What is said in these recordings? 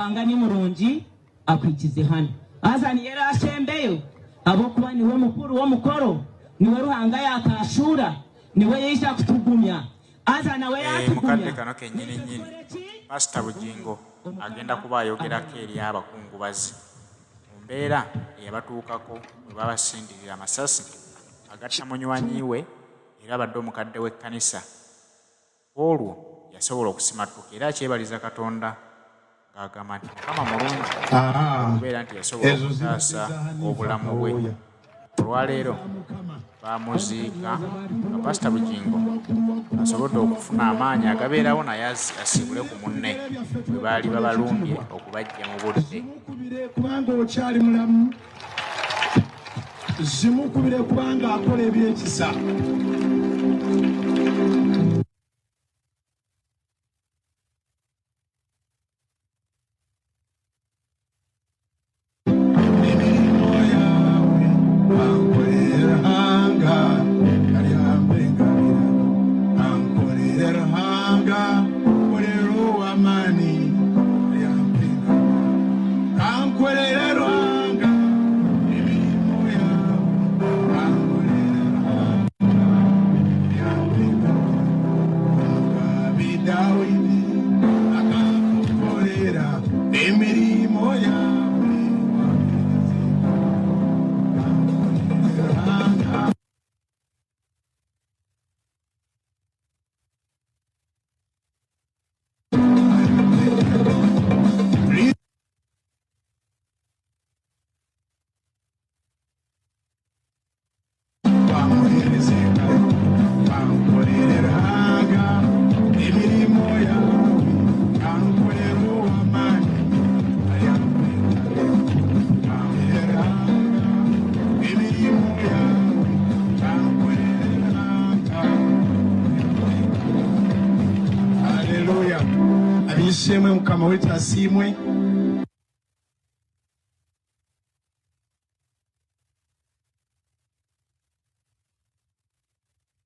Ruhanga ni murungi akwikize hanu. Haza niyo eraashembeyo, ahabw'okuba niwe mukuru w'omukoro, niwe Ruhanga yaakaashuura, niwe yaija kutugumya. Haza nawe Eh, mu kadde yaatugumya, kano kennyini naitwe nnyini, tukore ki? Pasita Tugumye. Bugingo agenda Omukama kuba ayogerako abahe. eri abakungubazi ku mbeera eyabatuukako bwe babasindirira amasasi agatta munywanyi we era abadde omukadde w'ekkanisa. Kw'olwo yasobola okusimattuka era akyebaliza Katonda ng'agamba nti Mukama mulungi Aa, okubeera nti yasobola ezo zibadde okutaasa za Hanifa obulamu bwe. Kawooya. Olwaleero baamuziika nga Pasita Bugingo asobodde okufuna amaanyi agabeerawo naye asiibule ku munne bwe baali babalumbye okubaggya mu budde. Zimukubire kubanga okyali mulamu, zimukubire kubanga akola ebyekisa. Emirimo yawe ankorera Ruhanga, karyambe ngabirano ankorera Ruhanga, korera ow'amaani karyambe ngabirano ankorera Ruhanga, emirimo yawe ankorera Ruhanga, karyambe ngabirano Omugabe Dawidi akakukorera emirimo yawe Ruhanga. Bamuhereze bankorere Ruhanga emirimo yawe kankorera ow'amaani emirimo yawe kankorere Ruhanga. Haleluya. Abishemwe Mukama waitu asiimwe.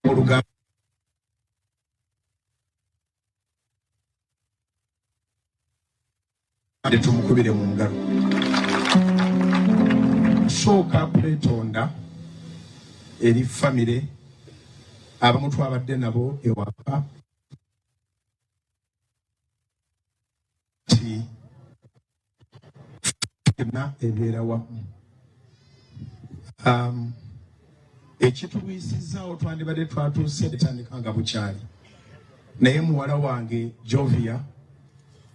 Oluganda tumukubire mu ngalo. Sooka kwetonda eri famire abamu twabadde nabo ewaka nti yonna ebeera wamu. Ekitulwisizaawo twandibadde twatuuse tandika nga bukyali, naye muwala wange Jovia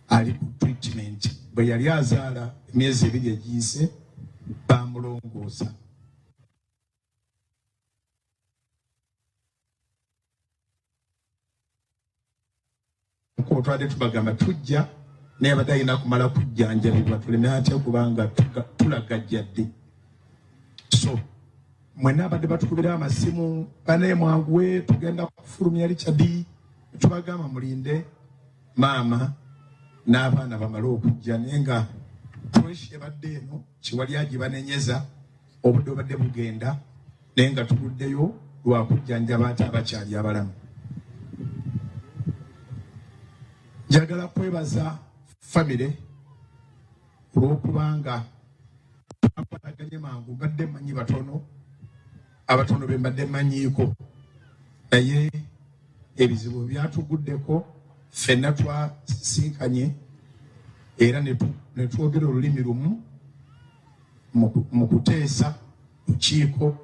ali ku treatment, bwe yali azaala emyezi 2 egiyise bamulongoosa. Twadde tubagamba tujja, naye abadde alina kumala kujjanjabibwa tuleme ate kubanga tulagajjadde. So mwenna abadde batukubira amasimu banaye mwanguwe tugenda kufulumya Richard, tubagamba mulinde maama n'abaana bamale okujja, naye nga pressure ebadde eno kiwali agibanenyeza obudde obadde bugenda, naye nga tuluddeyo lwa kujjanjaba ate abakyali abalamu. Njagala kwebaza famire olw'okubanga twakwataganye mangu. Mbadde mmanyi batono, abatono be mbadde mmanyiiko, naye ebizibu byatuguddeko ffenna twasinkanye era ne twogera olulimi lumu mu kuteesa lukiiko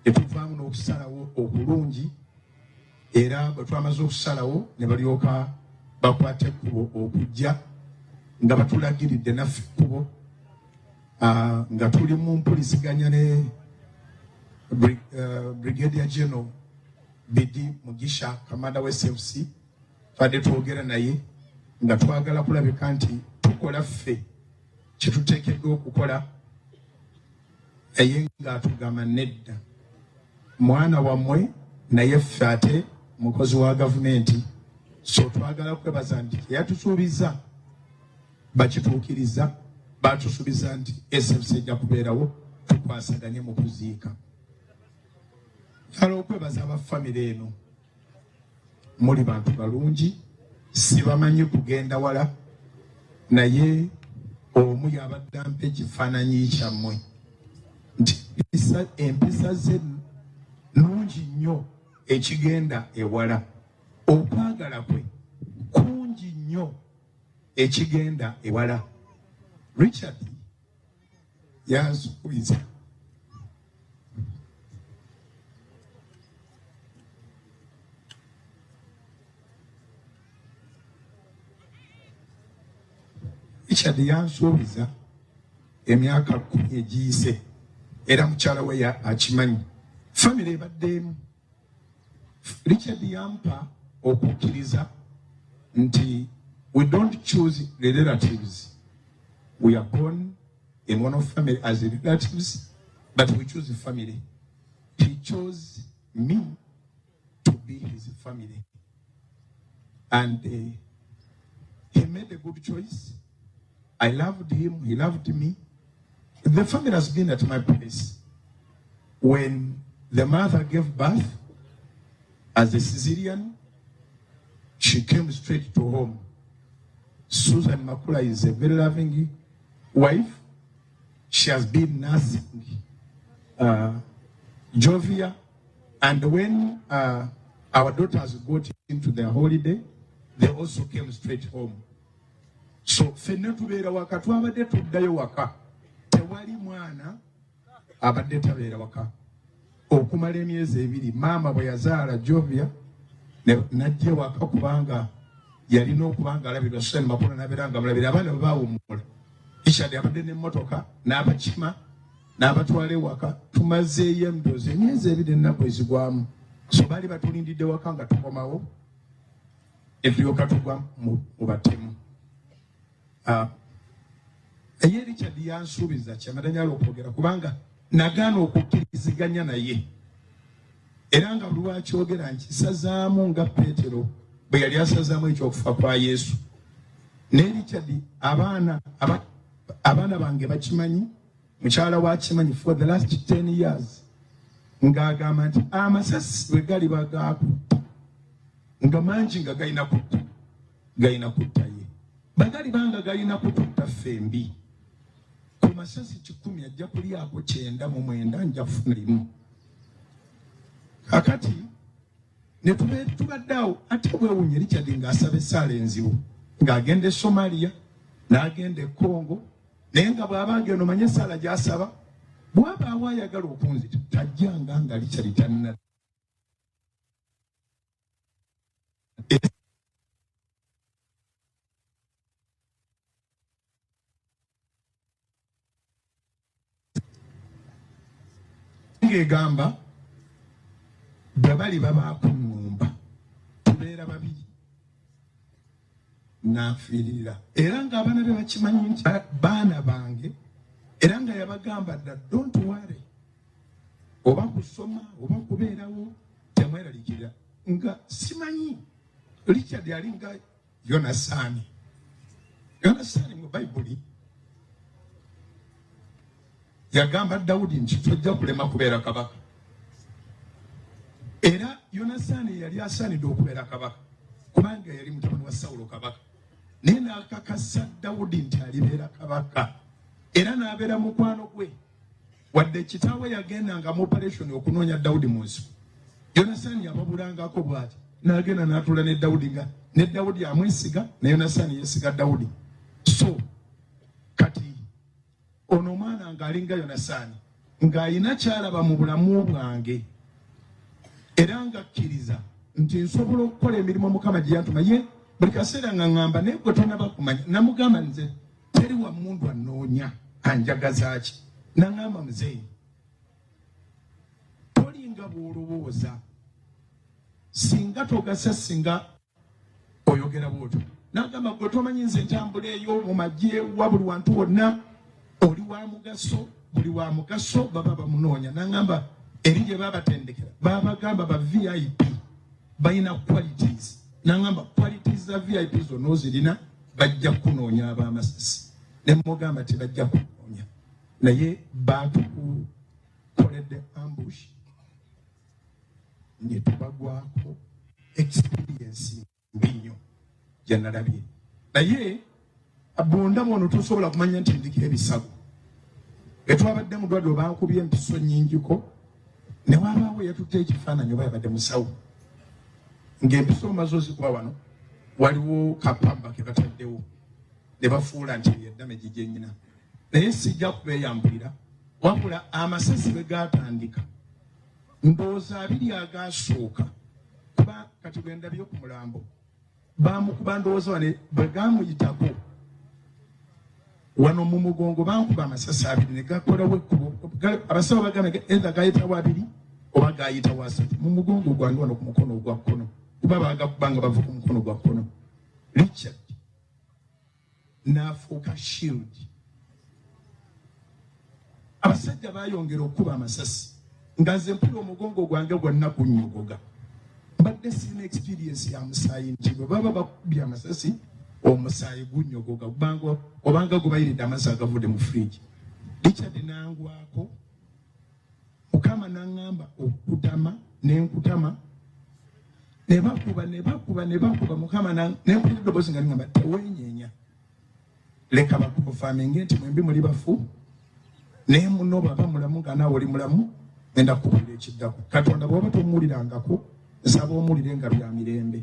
ne tuvaamu n'okusalawo okulungi, era bwe twamaze okusalawo ne balyoka bakwata ekkubo okujja nga batulagiridde naffe ekkubo, nga tuli mu mpuliziganya ne Brigadier General Bidi Mugisha, kamanda wa SFC. Twadde twogera naye nga twagala kulabika nti tukola ffe kyetuteekeddwa okukola, naye ng'atugamba nedda, mwana wammwe naye ffe ate mukozi wa gavumenti. So twagala kwebaza nti kyeyatusuubiza bakituukiriza, batusuubiza nti SFC ejja kubeerawo tukwasaganye mu kuziika. Njagala okwebaza aba famire eno, muli bantu balungi, sibamanyi kugenda wala, naye Omu yabadde ampa ekifaananyi kyammwe nti empisa ze nnungi nnyo ekigenda ewala, okwagala kwe kungi nnyo ekigenda ewala. Richard yansuubiza Richard yansuubiza emyaka 10 egiyise, era mukyala we akimanyi, famire ebadde emu. Richard yampa okukkiriza nti we don't choose the relatives, we are born in one of family as relatives, but we choose the family. He chose me to be his family, and he made a good choice. I loved him, he loved me. The family has been at my place. When the mother gave birth as a cesarean, she came straight to home. Susan Makula is a very loving wife. She has been nursing Jovia. And when our daughters got into their holiday, they also came straight home. So ffenna tubeera waka, twabadde tuddayo waka. Tewali mwana abadde tabeera waka okumala emyezi 2. Maama bwe yazaala Jovia najja waka kubanga yalina okuba nga alabirwa. Susan Makula n'abeera nga mulabira. Abaana bwe baawummula, Richard abadde n'emmotoka n'abakima n'abatwala ewaka. Tumazeeyo endoozi emyezi 2 ennaku ezigwamu. So baali batulindidde waka nga tukomawo, etulyoka tugwa mu batemu. Ye Richard yansuubiza kyamadanyala okwogera kubanga nagaana okukkiriziganya naye, era nga buli lwakyogera nkisazaamu nga Peetero bwe yali asazaamu ekyokufa kwa Yesu. Naye Richard, abaana bange bakimanyi, mukyala wakimanyi, for the last 10 years ng'agamba nti amasasi bwe galiba gakutta nga mangi nga galina kutta, galina kutta ye, bagaliba nga galina kututta ffembi, ku masasi 100 ajja kulyako 99, nja kufuna 1. Kakati ne tubadde awo, ate bwewunye Richard ng'asaba essaala enzibu, ng'agenda e Somalia n'agenda e Congo, naye nga bw'aba agenda omanye essaala gy'asaba, bw'abaawo ayagala okunzita tajjanga nga Richard tanna. Ng'egamba bwe bali babakuŋŋumba tubeera babiri nafiirira, era ng'abaana be bakimanyi nti baana bange, era nga yabagamba dda, don't worry, oba kusoma oba kubeerawo temweralikirira. Nga simanyi Richard alinga Yonasaani. Yonasaani mu Bayibuli yagamba Dawudi nti tojja kulema kubeera kabaka, era Yonasaani yali asaanidde okubeera kabaka kubanga yali mutabani wa Sawulo kabaka, naye n'akakasa Dawudi nti alibeera kabaka, era n'abeera mukwano gwe. Wadde kitaawe yagendanga mu operation okunoonya Dawudi mu nsiko, Yonasaani yababulangako bw'ati n'agenda n'atuula ne Dawudi, nga ne Dawudi amwesiga ne Yonasaani yeesiga Dawudi. So kati ono omwana ng'alinga Yonasaani, ng'ayina kyalaba mu bulamu bwange, era ng'akkiriza nti nsobola okukola emirimu Mukama gye yantuma. Ye buli kaseera nga ŋŋamba, naye gwe tonaba kumanya. Namugamba, nze teri wa mundu anoonya, anjagaza ki? Naŋŋamba, muzeeyi, tolinga bw'olowooza, singa togasa singa oyogera bwotyo. Nagamba, gwe tomanyi nze ntambula eyo mu magye wa buli wantu wonna, oli wa mugaso, buli wa mugaso baba bamunoonya. Nagamba eri gye babatendekera babagamba ba VIP balina qualities. Nagamba qualities za VIP zonna ozirina, bajja kunoonya ab'amasasi. Ne mugamba tebajja kunoonya, naye batukukoledde ambush ne tubagwako. Experience mbi nnyo gye nalabye, naye Bwondaba ono tosobola kumanya nti ndiko ebisago. Etwabadde mu ddwaliro bankubye empiso nnyingiko ne wabaawo eyatutte ekifaananyi oba yabadde musawo ng'empiso omaze ozikuba wano waliwo kapamba ke bataddewo ne bafuula nti eyo damage gye nnyina, naye sijja kubeeyambulira wabula amasasi bwe gaatandika ndowooza abiri agaasooka kuba kati bwe ndabye ku mulambo bamukuba ndowooza wane bwe gamuyitako wano mu mugongo bankuba amasasi abiri ne gakolawo ekkubo. Abasawo bagamba either gayitawo abiri oba gayitawo asatu mu mugongo gwange wano ku mukono ogwa kkono, kuba bagakuba nga bava ku mukono gwa kkono. Richard n'afuuka shield. Abasajja bayongera okukuba amasasi nga nze mpulira omugongo gwange gwonna gunnyogoga. Mbadde sirina experience ya musaayi nti bwe baba bakubye amasasi omusaayi gunnyogoga kubanga obanga gubayiridde amazzi agavudde mu fridge. Richard nangwako, Mukama naŋŋamba okukutama ne nkutama, ne bakuba ne bakuba ne bakuba. Mukama nempulira eddoboozi nga liŋŋamba, "Teweenyeenya, leka bakuconfirminge nti mwembi muli bafu, naye muno bw'aba mulamu nga naawe oli mulamu, ngenda kukubuulira ekiddako." Katonda bw'oba tomuwulirangako, nsaba omuwulire nga bya mirembe,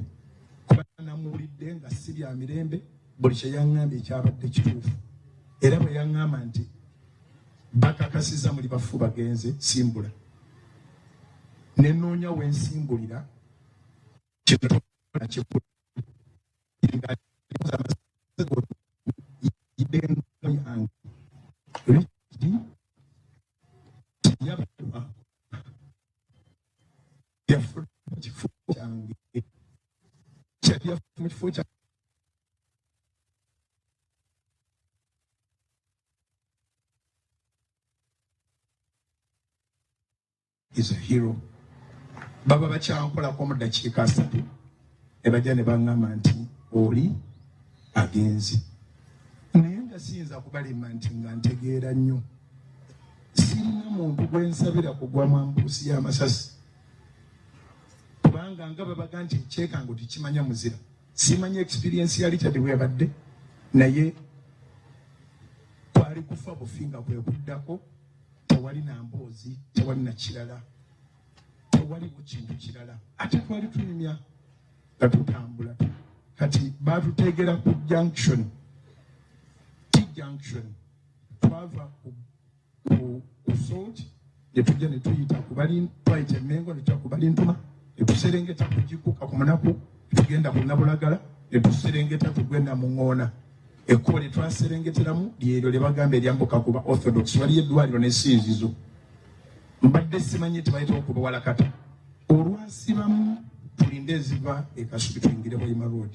kuba namuwulidde nga si bya mirembe. Buli kye yaŋŋambye kyabadde kituufu, era bwe yaŋŋamba nti bakakasiza muli bafu bagenze, simbula nenoonya wensimbulira. Kino yange yafudde mu kifo kyange, mu kifo kyange is a hero. Baba bakyankolako mu ddakiika 30 ne bajja ne baŋŋamba nti oli agenze, naye nga siyinza kubalema nti nga ntegeera nnyo. Sirina muntu gwe nsabira kugwa mu ambuusi y'amasasi, kubanga nga babaga nti ekyekango tekimanya muzira. Simanyi experience ya Richard bwe yabadde, naye kwali kufa bufi nga kwe kuddako. Tewali na mboozi, tewali na kirala, tewaliwo kintu kirala. Ate twali tunyumya nga tutambula. Kati batuteegera ku junction, T junction. Twava ku Salt ne tujja ne tuyita ku bali, twayita Emmengo ne tujja ku Balintuma ne tuserengeta ku Gikuka ku Munaku ne tugenda ku Nabulagala ne tuserengeta tugenda mu Ŋŋoona. Ekkubo lye twaserengeteramu lyeryo lye bagamba eryambuka ku ba Orthodox, waliyo eddwaliro n'essinzizo. Mbadde simanyi nti bayita okuba Walakata. Olwasibamu tulinde eziva e Kasubi tuyingire Hoima Road,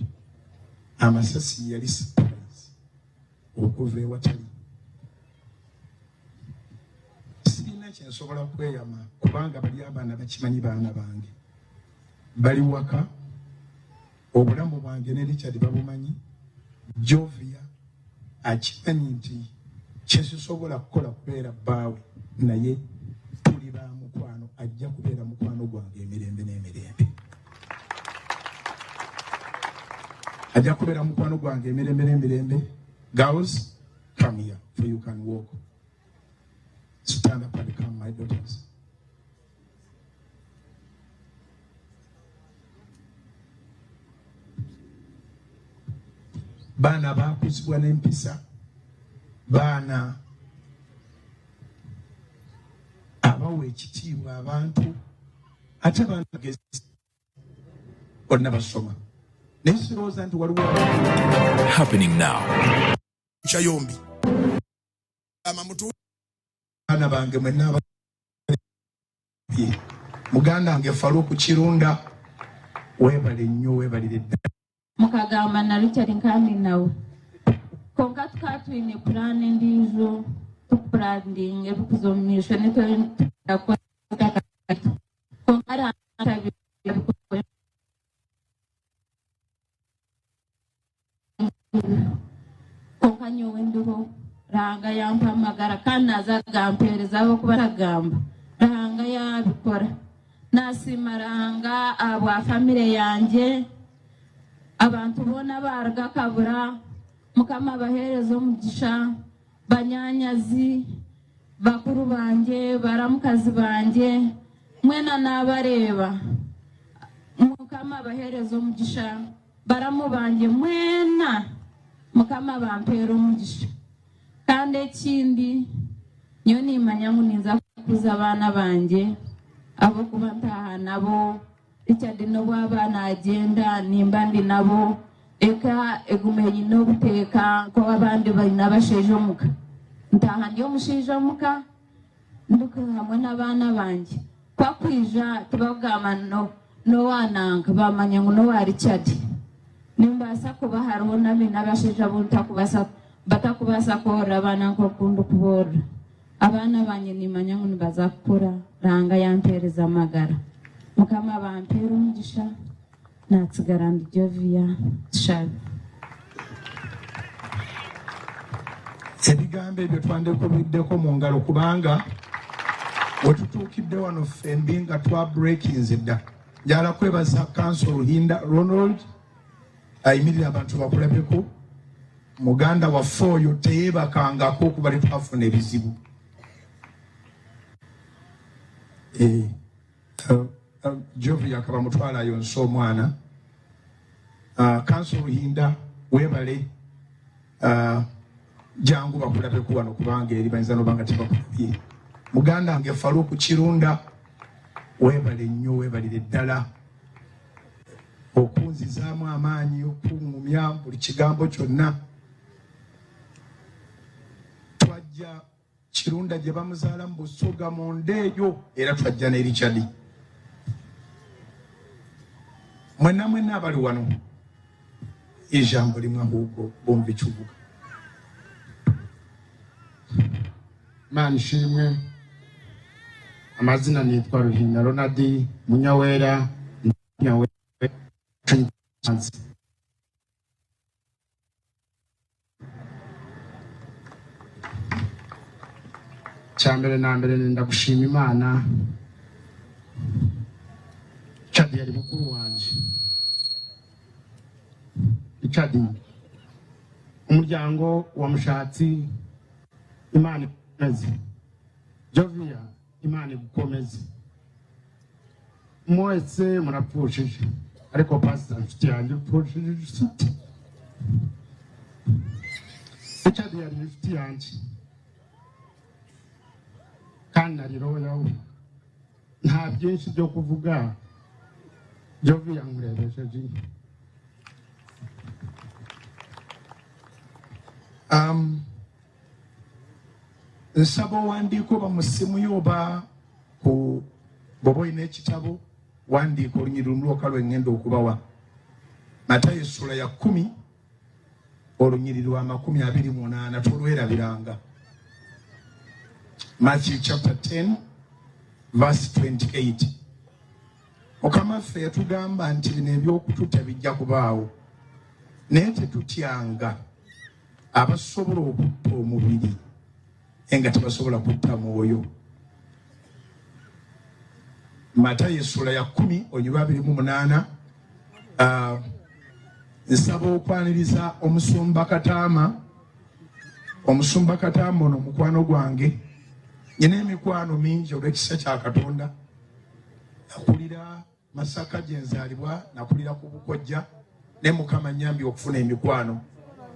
amasasi yali surprise okuva ewatali. Sirina kyensobola kweyama kubanga bali abaana bakimanyi, baana bange bali waka, obulamu bwange ne Richard babumanyi. Jovia akimanyi nti kyesisobola kukola kubeera bbaawe, naye tuli ba mukwano, ajja kubeera mukwano gwange emirembe n'emirembe, ajja kubeera mukwano gwange emirembe n'emirembe. Girls, come here, for you can walk. Stand up and come, my daughters. Baana bakuzibwa n'empisa, baana abawa ekitiibwa abantu, ate baana gezi, bonna basoma, naye sirowooza nti waliwo Happening now. Kyayombi amamutu. Baana bange mwenna muganda wange Faluku Kirunda, weebale nnyo, weebalire ddala. Mukagamba na Richard nkandi nawe, konka tukaba twine puraani endiijo, tukupuraninga ebikuza omu maisho nitwakora, konka abikora. Konka nyowe ndiho, Ruhanga yampa amagara kandi naza agampereza ahabw'okuba aragamba Ruhanga yabikora. Nasiima Ruhanga ahabwa famire yangye, abantu boona abaruga Kabura. Mukama abaheereze omugisha, banyanyazi, bakuru bangye, baramukazi bangye, mwena nabareeba. Mukama abaheereze omugisha, baramu bangye mwena, Mukama bampeere omugisha. Kandi ekindi, nyowe nimanya ngu ninza kukuza abaana bangye, ahabw'okuba ntaaha nabo, Richard n'obu aba nagyenda nimba ndi nabo, eka egume eine obuteeka nk'obu abandi baine abashaija omuka. Ntaaha ndi omushaija omuka, ndi hamwe n'abaana bangye. Ku akwija tibakugamba n'owa nanka, bamanya ngu n'owa Richard. Nimbaasa kuba hariho n'abaine abashaija abu ntakubaasa batakubaasa kworora abaana nk'oku ndikuboorora. Abaana bangye nimanya ngu nibaza kukura, Ruhanga yampeereza amagara. Mukama abampeere omugisha, natsigara ndi Jovia. Tushabe. Ebigambo ebyo twandikubiddeko mu ngalo kubanga wetutuukidde wano ffembi nga twa breakinze dda. Njagala kwebaza Counsel Ruhinda Ronald ayimirira abantu bakulabeko. Muganda waffe oyo teyebakangako okuva lwe twafuna ebizibu. Eh, Jovi akaba mutwala ayonse omwana. Counsel Ruhinda webale, jangu bakulabeko wano kubanga eri bayinza noba nga tebakulabye. Muganda wange Farouk Kirunda webale nnyo, webalire ddala okunzizaamu amaanyi, okuŋŋumya buli kigambo kyonna. Twajja Kirunda gye bamuzaala mu Busoga mu nda eyo, era twajja ne Richard. Mwenna mwenna abali wano, ijambo limwe ahubwo bumva icyo uvuga. Imana ishimwe. Amazina nitwa Ruhinda Ronald Munyawera. Munyawera. Cya mbere na mbere nenda gushima Imana. Richard yari mukuru wanjye. Richard, umuryango wa Mushatsi, Imana igukomeze. Jovia, Imana igukomeze. Mwese murapfushije, ariko pastor inshuti yanjye upfushije inshuti. Richard yari inshuti yanjye kandi nari roya we. Nta byinshi byo kuvuga. Jovia nkurebesheje inka. Nsaba owandiika oba mu ssimu yo oba ku bw'oba olina ekitabo wandiika olunyiriri lumu lwokka lwe ŋŋenda okubawa. Matayo essula ya 10 olunyiriri lwa 28, tolwerabiranga. Matthew chapter 10 verse 28. Mukama waffe yatugamba nti bino eby'okututta bijja kubaawo, naye tetutyanga abasobola okutta omubiri naye nga tebasobola kutta mwoyo. Matayo essula ya 10 olunyiriri 28. Nsaba okwaniriza omusumba Kataama. Omusumba Kataama ono mukwano gwange, nyina emikwano mingi olw'ekisa kya Katonda. Nakulira Masaka gye nzaalibwa, nakulira ku bukojja, ne Mukama nnyambye okufuna emikwano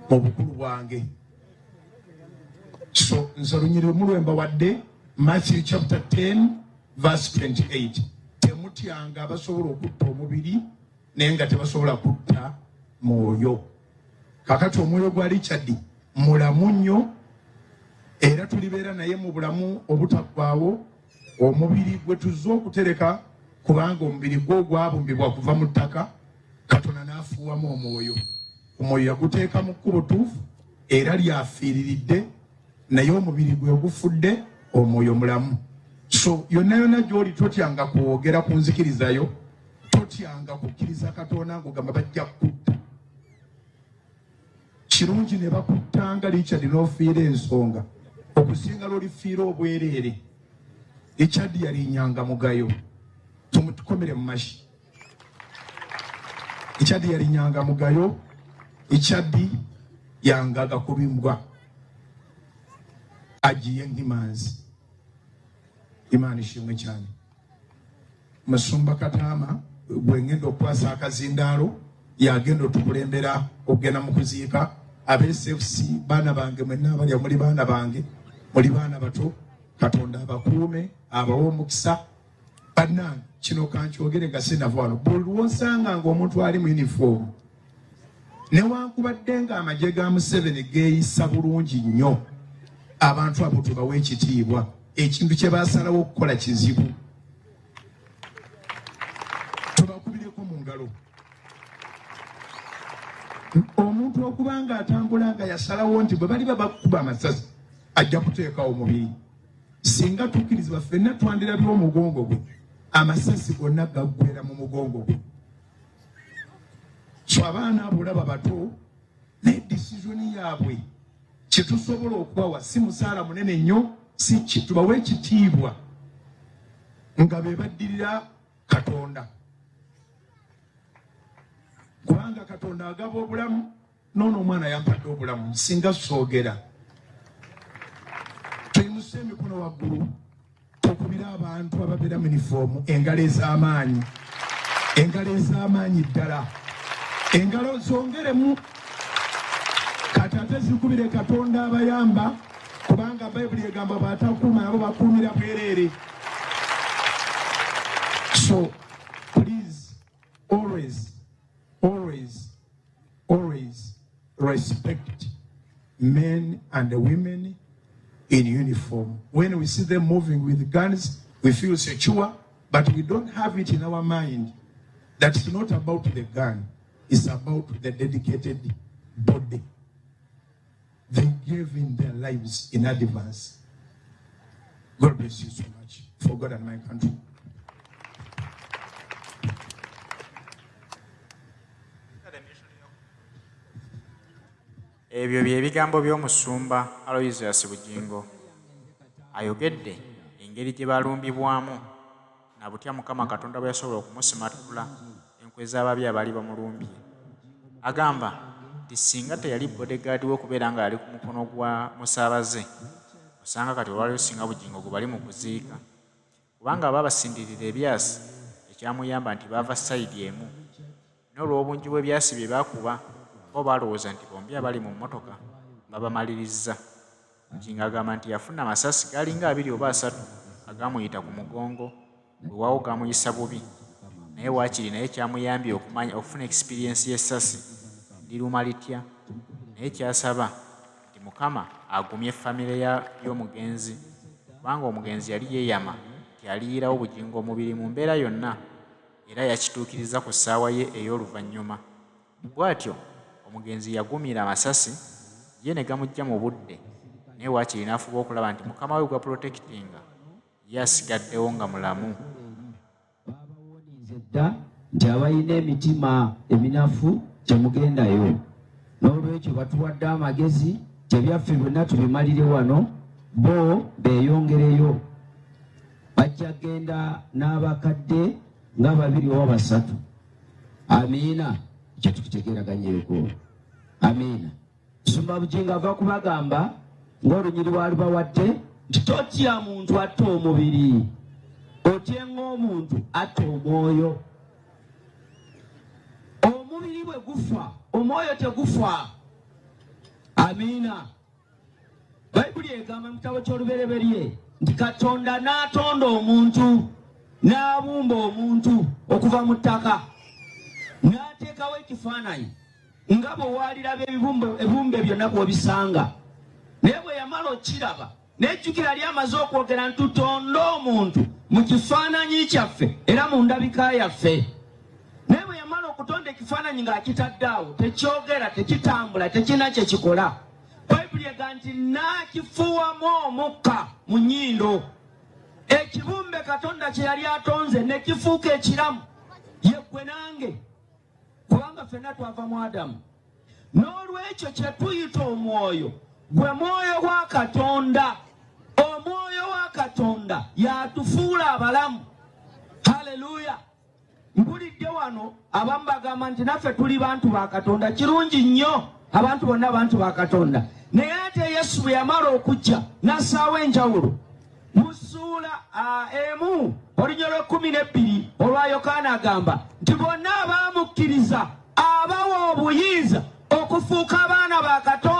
mu bukulu bwange. So nze olunyiriri lumu lwe mbawadde, Matthew chapter 10 verse 28. Temutyanga abasobola okutta omubiri naye nga tebasobola kutta mwoyo. Kakati omwoyo gwa Richard mulamu nnyo, era tulibeera naye mu bulamu obutaggwaawo. Omubiri gwe tuzze okutereka, kubanga omubiri gwo gwabumbibwa kuva mu ttaka, Katonda n'afuuwamu omwoyo. Omwoyo yaguteeka mu kkubo ttuufu era lyafiiriridde, naye omubiri gwe gufudde, omwoyo mulamu. So yonna yonna gy'oli totyanga kwogera ku nzikirizayo, totyanga kukkiriza Katonda ng'ogamba bajja kukutta. Kirungi ne bakuttanga Richard n'ofiira ensonga okusinga lw'olifiira obwereere. Richard yali nyangamugayo, tumutukomere mu mashyi. Richard yali nyangamugayo. Richard Yangaga kuba imbwa, agiye nk'imanzi. Imana ishimwe cyane. Musumba Kataama gwe ngenda okukwasa akazindaalo, yagenda otukulembera okugenda mu kuziika. Aba SFC, baana bange mwenna abalya, muli baana bange, muli baana bato. Katonda abakuume, abawe omukisa. Bannange, kino kankyogere nga sinava wano. Buli lwosanga nga omuntu ali mu uniform, newankubadde nga amagye ga Museveni geeyisa bulungi nnyo, abantu abo tubawe ekitiibwa. Ekintu kye basalawo okukola kizibu. Tubakubireko mu ngalo. Omuntu okuba nga atambula nga yasalawo nti bwe baliba bakuba amasasi ajja kuteekawo omubiri, singa tukkirizibwa ffenna twandirabye omugongo gwe, amasasi gonna gaggwera mu mugongo gwe. So abaana abo olaba bato, naye decision yaabwe kyetusobola okubawa si musaala munene nnyo, si ki, tubawe ekitiibwa nga be baddirira Katonda, kubanga Katonda agaba obulamu. Noono omwana yampadde obulamu, singa soogera. Tuyimuse emikono waggulu, tukubire abantu ababeera mu yunifoomu engalo ez'amaanyi, engalo ez'amaanyi ddala, engalo zongeremu kati ate zikubire Katonda abayamba, kubanga Bayibuli egamba bw'atakuuma nabo bakuumira bwereere. So please, always, always, always respect men and women in uniform. When we see them moving with guns, we feel secure, but we don't have it in our mind that it's not about the gun, it's about the dedicated body. They gave in their lives in advance. God bless you so much, for God and my country. Ebyo bye bigambo by'omusumba Aloysius Bugingo. Ayogedde engeri gye balumbibwamu na butya Mukama Katonda bwe yasobola okumusimattula enkwe z'ababi abaali bamulumbye. Agamba nti singa teyali bodegaadi we okubeera nga yali ku mukono gwa musaabaze, osanga kati olwaleero singa Bugingo gwe bali mu kuziika kubanga baabasindirira ebyasi ekyamuyamba nti baava sayidi emu naye olw'obungi bw'ebyasi bye baakuba bo baalowooza nti bombi abali mu mmotoka babamalirizza. Bugingo agamba nti yafuna amasasi gaalinga abiri oba asatu agaamuyita ku mugongo weewaawo gaamuyisa bubi naye waakiri naye kyamuyambye okumanya okufuna ekisipiriyensi y'essasi liruma litya naye ky'asaba nti Mukama agumye famire ya y'omugenzi kubanga omugenzi yali yeeyama nti aliyiirawo Bugingo omubiri mu mbeera yonna era yakituukirizza ku ssaawa ye ey'oluvannyuma. Bw'atyo omugenzi yagumira amasasi ye ne gamujja mu budde naye waakiri n'afuba okulaba nti mukama we gw'apulotekitinga ye asigaddewo nga mulamu. Baabawoninze dda nti abalina emitima eminafu temugendayo. N'olwekyo batuwadde amagezi nti ebyaffe byonna tubimalire wano, bo beeyongereyo. Bajja kugenda n'abakadde nga babiri oba basatu. Amiina, ekyo tukitegeeraganyeeko. Amiina. Musumba Bugingo ava kubagamba ng'olunyiri lwalubawadde nti totya muntu atta omubiri, otye ng'omuntu atta omwoyo. Omubiri bwe gufa, omwoyo tegufa. Amiina. Bayibuli egamba mu kitabo ky'Olubereberye nti Katonda n'atonda omuntu, n'abumba omuntu okuva mu ttaka, n'ateekawo ekifaananyi nga bwe waaliraba ebibumbe byonna bw'obisanga. Naye bwe yamala okukiraba, nejjukira yali amaze okwogera nti tutonde omuntu mu kifaananyi kyaffe era mu ndabika yaffe. Naye bwe yamala okutonda ekifaananyi ng'akitadde awo, tekyogera, tekitambula, tekirina kye kikola. Bayibuli ega nti n'akifuuwamu omukka mu nnyindo, ekibumbe Katonda kye yali atonze ne kifuuka ekiramu. Ye ggwe nange, kubanga ffenna twava mu Adamu. N'olwekyo kye tuyita omwoyo gwe mwoyo gwa Katonda. Omwoyo wa Katonda y'atufuula abalamu. Haleluya! Mpulidde wano abamu bagamba nti naffe tuli bantu ba Katonda. Kirungi nnyo. Abantu bonna abantu ba Katonda. Naye ate Yesu bwe yamala okujja n'assaawo enjawulo. Mu ssuula emu olunya lw'ekkumi n'ebbiri olwa Yokaana agamba nti bonna abaamukkiriza abawa obuyinza okufuuka abaana ba Katonda.